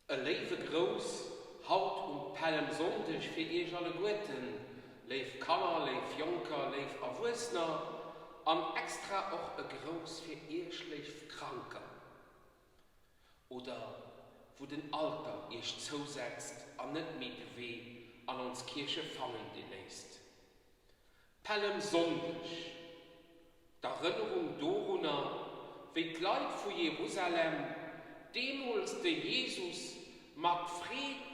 E léiwe Grouss haut um Pällemsonndeg fir iech alleguerten, léif Kanner, léif Jonker, léif Erwuessener an extra och e Grouss fir iech léif Kranker oder wou den Alter iech zousetzt an net méi de Wee an ons Kierche fannen léisst. Pällemsonndeg, d'Erënnerung dorunner, wéi d'Leit vu Jerusalem deemools de Jesus mat Freed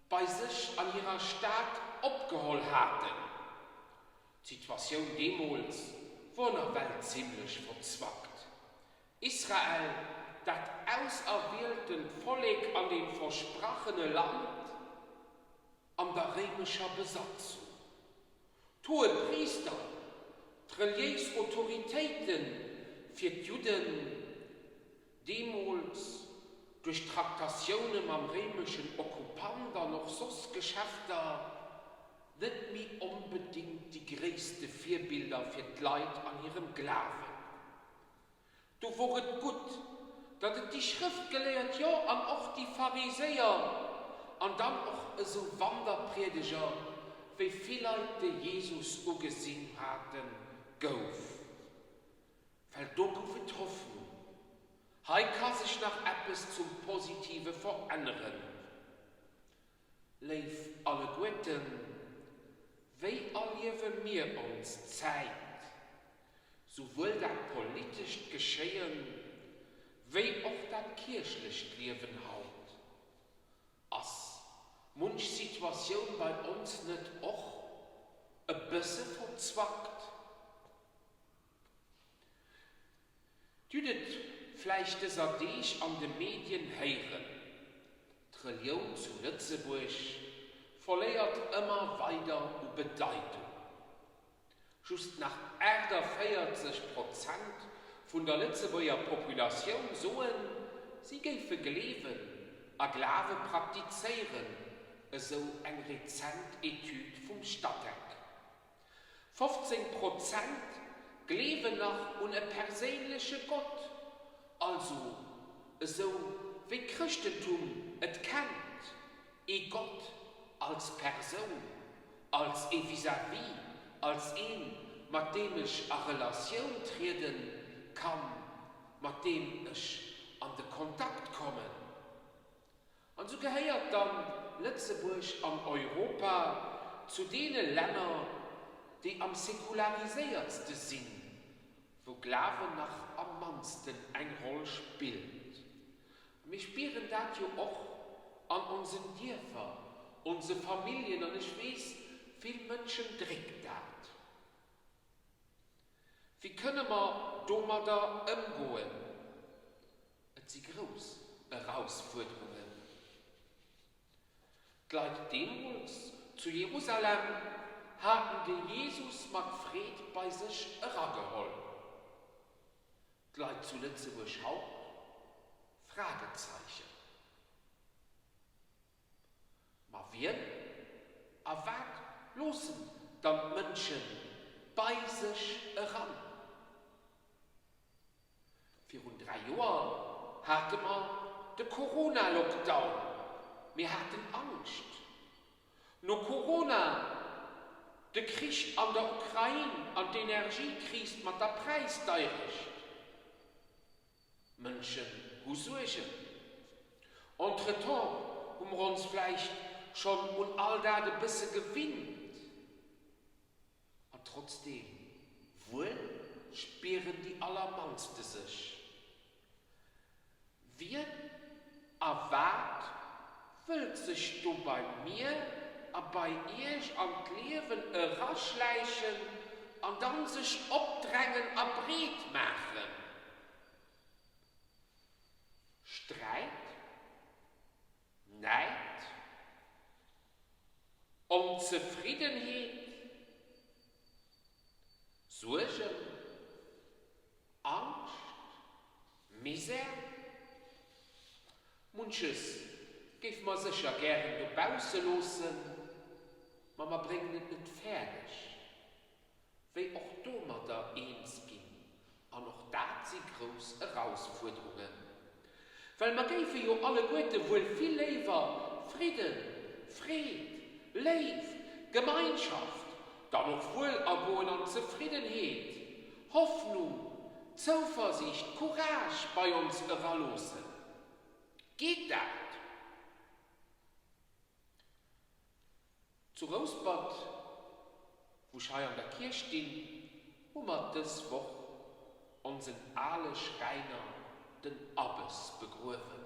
bei sech an hirer Stad opgeholl haten. D'Situatioun deemools wor nawell zimmlech verzwackt. Israel, dat auserwieltent Vollek an dem versprachene Land, An der réimescher Besatzung. D'Hohepriister, d'reliéis Autoritéite fir d'Judden, deemools duerch Traktatioune mam réimeschen Okkupant an och soss Geschäfter, net méi onbedéngt déi gréisste Virbilder fir d'Leit an hirem Glawen. Do wor et gutt, datt et déi Schrëftgeléiert, jo, an och déi Phariséier an dann och esou Wanderpriedeger, wéi vill Leit de Jesus ugesinn haten, gouf. Well do gouf et Hoffnung, Hei ka sech nach eppes zum Positive veränneren. Léif alleguerten, wéi erliewe mir ons Zäit? Souwuel dat politescht Geschéien, wéi och dat kierchlecht Liewen haut. Ass munch Situatioun bei ons net och e bësse verzwackt? Dir hutt et vläicht dëser Deeg an de Medien héieren, D'Relioun zu Lëtzebuerg verléiert ëmmer weider u Bedeitung. Just nach 48 Prozent vun der Lëtzebuerger Populatioun soen, si géife gleewen a Glawe praktizéieren, esou eng rezent Etüd vum Statec. 15 Prozent gleewen nach un e perséinleche Gott, also esou wéi d'Chrëschtentum et kennt, ee Gott als Persoun, als ee Vis-à-vis, als een, mat deem ech a Relatioun trieden kann, mat deem ech an de Kontakt kommen. An sou gehéiert dann Lëtzebuerg an Europa zu deene Länner, déi am sekulariséiertste sinn, wou Glawen nach am mannsten eng Roll spillt. Mir spieren dat jo och an onsen Dierfer, onse Familljen, an ech weess, vill Mënschen dréckt dat. Wéi kënne mer domadder ëmgoen? Et si grouss Erausfuerderungen. D'Leit deemools zu Jerusalem haten de Jesus mat Freed bei sech erageholl. D'Leit zu Lëtzebuerg haut? Fragezeichen. Ma wien a wat loossen dann d'Mënsche bei sech eran? Virun 3 Joer hate mer de Corona-Lockdown, mir haten Angscht. No Corona, de Krich an der Ukrain an d'Energiekris mat der Präisdeierecht. D'Mënschen hu Suergen. Entretemps hu mer ons vläicht schonn un all dat e bësse gewinnt. An trotzdeem, wuel spieren déi allermannste sech. Wien a wat wëllt sech do bei mir a bei iech an d'Liewen eraschläichen an dann sech opdrängen a breet maachen? Sträit? Näid? Onzefriddenheet? Suergen? Angscht? Misär? Munches géife mer sécher gären dobausse loossen, ma mer bréngen et net fäerdeg. Wéi och domadder eens ginn, an och dat si grouss Erausfuerderungen. Well mer géife jo alleguerte wuel vill léiwer Fridden, Freed, Léift, Gemeinschaft, dann och Wuelergoen an Zefriddenheet, Hoffnung, Zouversiicht, Courage bei ons eraloossen. Geet dat? Zu Rouspert, wou ech hei an der Kierch stinn, hu mer dës Woch onsen ale Schräiner, den Abbes, begruewen.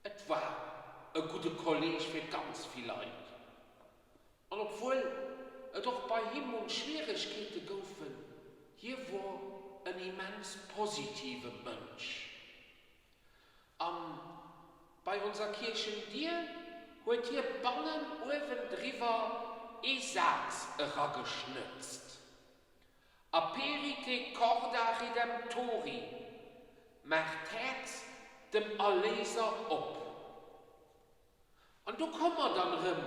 Et war e gudde Kolleg fir ganz vill Leit. An obwuel et och bei him munch Schwieregkeete goufen, hie wor en immens positive Mënsch. An bei onser Kierchendier huet hie bannen uewendriwwer ee Saz erageschnëtzt, Aperite corda redemptori, Maacht d'Häerz dem Erléiser op. An do komme mer dann erëm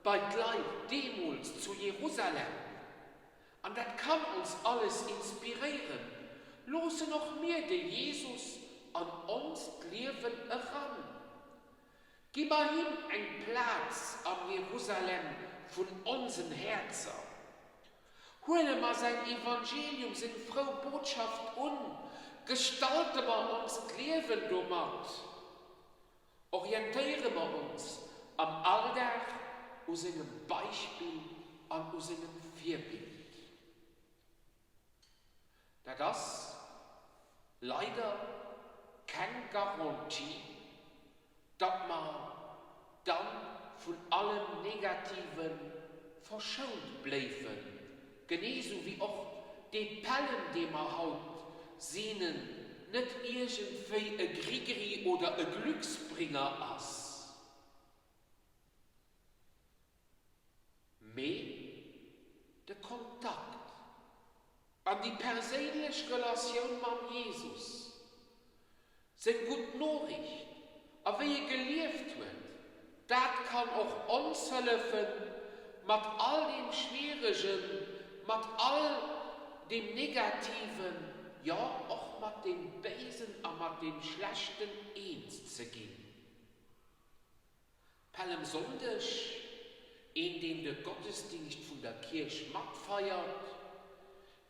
bei d'Leit deemools zu Jerusalem. An dat kann ons alles inspiréieren. Loossen och mir de Jesus an onst Liewen eran. Gi mer him eng Plaz am Jerusalem vun onsen Häerzer. Huele mer säin Evangelium, seng frou Botschaft un, gestalte mer onst Liewen domat. Orientéiere mer ons am Alldag u sengem Beispill an u sengem Virbild. Dat ass leider keng Garantie, datt mer dann vun allem Negative verschount bléifen, genee sou wéi och dee Pällem, dee mer haut seenen, net iergendwéi e Grigri oder e Glücksbringer ass, mee de Kontakt an déi perséinlech Relatioun mam Jesus, seng gutt Noriicht a wéi e gelieft huet, dat kann och ons hëllefen, mat all deem Schwieregen, mat all deem Negativen, jo och mat deem Béisen a mat deem Schlechten eens ze ginn. Pällemsonndeg, Een deen de Gottesdingscht vun der Kierch matfeiert,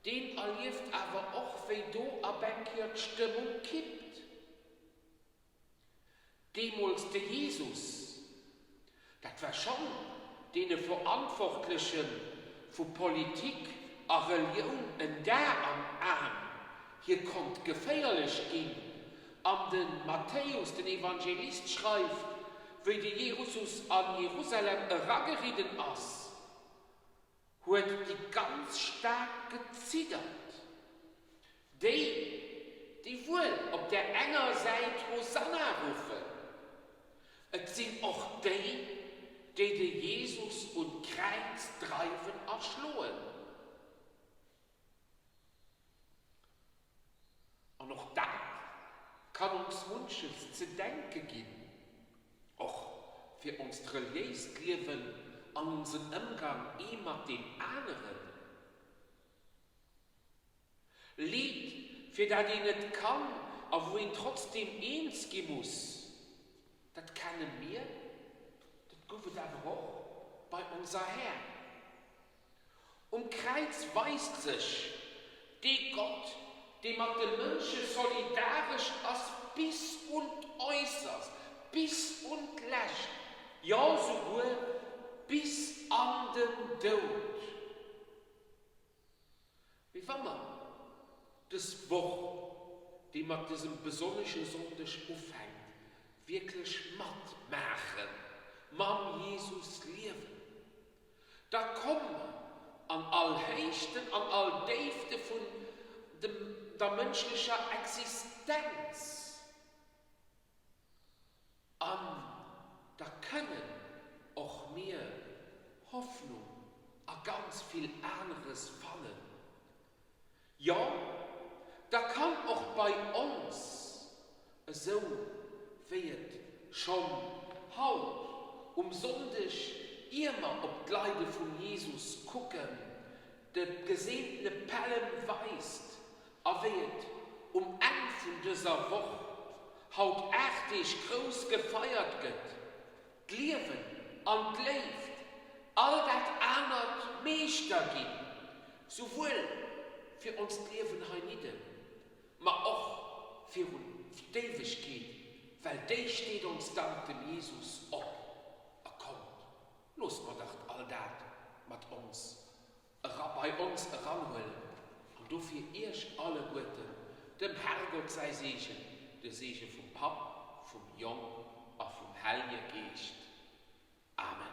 deen erlieft awer och wéi do ab eng Kéier d'Stëmmung kippt. Deemools de Jesus, dat war schonn deene Verantwortleche vu Politik a Relioun en Dar am Aen, hie konnt geféierlech ginn. An de Matthäus, den Evangelist, schreift, wéi de Jesus a Jerusalem erageridden ass, huet déi ganz Stad geziddert. Déi, déi wuel op där enger Säit Hosanna ruffen, et sinn och déi, déi de Jesus un d'Kräiz dreiwen a schloen. An och dat kann ons munches ze denke ginn, och fir onst reliéist Liewen an onsen Ëmgang ee mat deem aneren. Leed, fir dat een net kann a wou een trotzdeem eens gi muss, dat kenne mir, dat gouf et awer och bei onser Här. Um Kräiz weist sech dee Gott, dee mat de Mënsche solidaresch ass bis un d'Äusserst, bis un d'Lescht, jo souguer bis an den Doud. Mee wa mer dës Woch, déi mat dësem besonnesche Sonndeg ufänkt, wierklech matmaachen, mam Jesus liewen, da komme mer an all Héichten, an all Déifte vun dem der mënschlecher Existenz. An da kënnen och mir Hoffnung a ganz vill aneres fannen. Jo, da kann och bei ons, esou wéi et schonn haut um Sonndeg, ier mer op d'Leide vum Jesus kucken, de geseentene Pällem weist, a wéi et um Enn vun dëser Woch. haut 8 Deeg grouss gefeiert gëtt, d'Liewen an d'Léift all dat anert Meeschter ginn, souwuel fir onst Liewen heinidden, ma och virun d'Éiwegkeet, well déi steet ons dank dem Jesus op. A kommt, loosst mer dach all dat mat ons era bei ons eranhuelen, an dofir iech alleguerten dem Herrgott säi Seegen, de Seege vum Papp, vum Jong a vum Hellje Geescht. Amen.